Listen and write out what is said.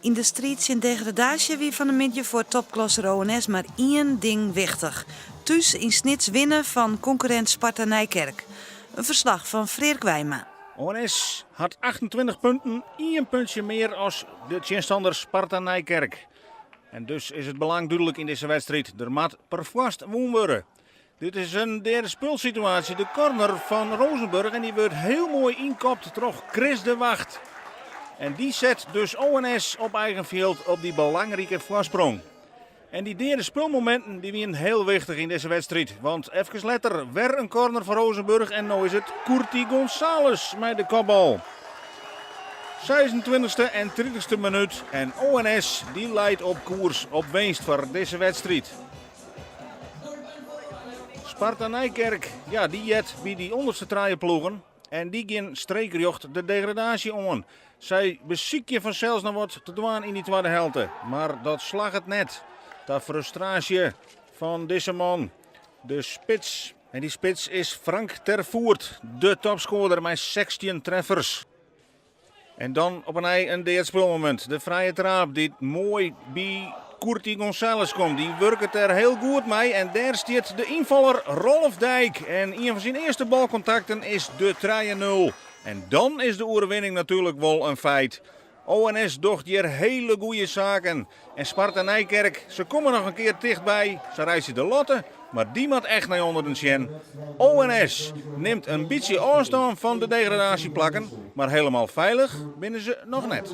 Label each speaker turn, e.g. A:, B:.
A: Yn de striid tsjin degradaasje wie fan 'e middei foar topklasser ONS mar ien ding wichtich, thús yn Snits winne fan konkurrint Sparta Nijkerk. In ferslach fan Freark Wijma.
B: ONS hat 28 punten, ien puntsje mear as de tsjinstanner Sparta Nijkerk. En dus is it belang dúdlik yn dizze wedstriid, der moat perfoarst wûn wurde. Dit is in deade spulsituaasje, de corner fan Rozenburg en dy wurdt hiel moai ynkopt troch Chris de Wagt. En dy set dus ONS op eigen fjild op dy belangrike foarsprong. En dy deade spulmominten dy wienen hiel wichtich yn dizze wedstriid, want efkes letter wer in corner fan Rozenburg en no is it Curti Gonzales mei de kopbal. 26e en 30ste minút en ONS dy leit op koers op winst foar dizze wedstriid. Sparta Nijkerk, ja, dy heart by dy ûnderste trije ploegen en dy gean streekrjocht de degradaasje oan. Sy besykje fansels noch wat te dwaan yn dy twadde helte, mar dat slagget net. Ta frustraasje fan dizze man, de spits. En dy spits is Frank Tervoert, de topskoarder mei 16 treffers. En dan op 'e nij in dead spulmomint. De frije traap dy't moai by Curti Gonzales komt. Dy wurket der hiel goed mei en dêr stiet de ynfaller Rolf Dijk. En ien fan syn earste balkontakten is de 3-0. En dan is de oerwinning natuerlik wol in feit. ONS docht hjir hiele goede saken. En Sparta Nijkerk, se komme noch in kear tichtby, se reitsje de latte, mar dy moat echt nei ûnderen sjen. ONS nimt in bytsje ôfstân fan de degradaasjeplakken, mar helemaal feilich binne se noch net.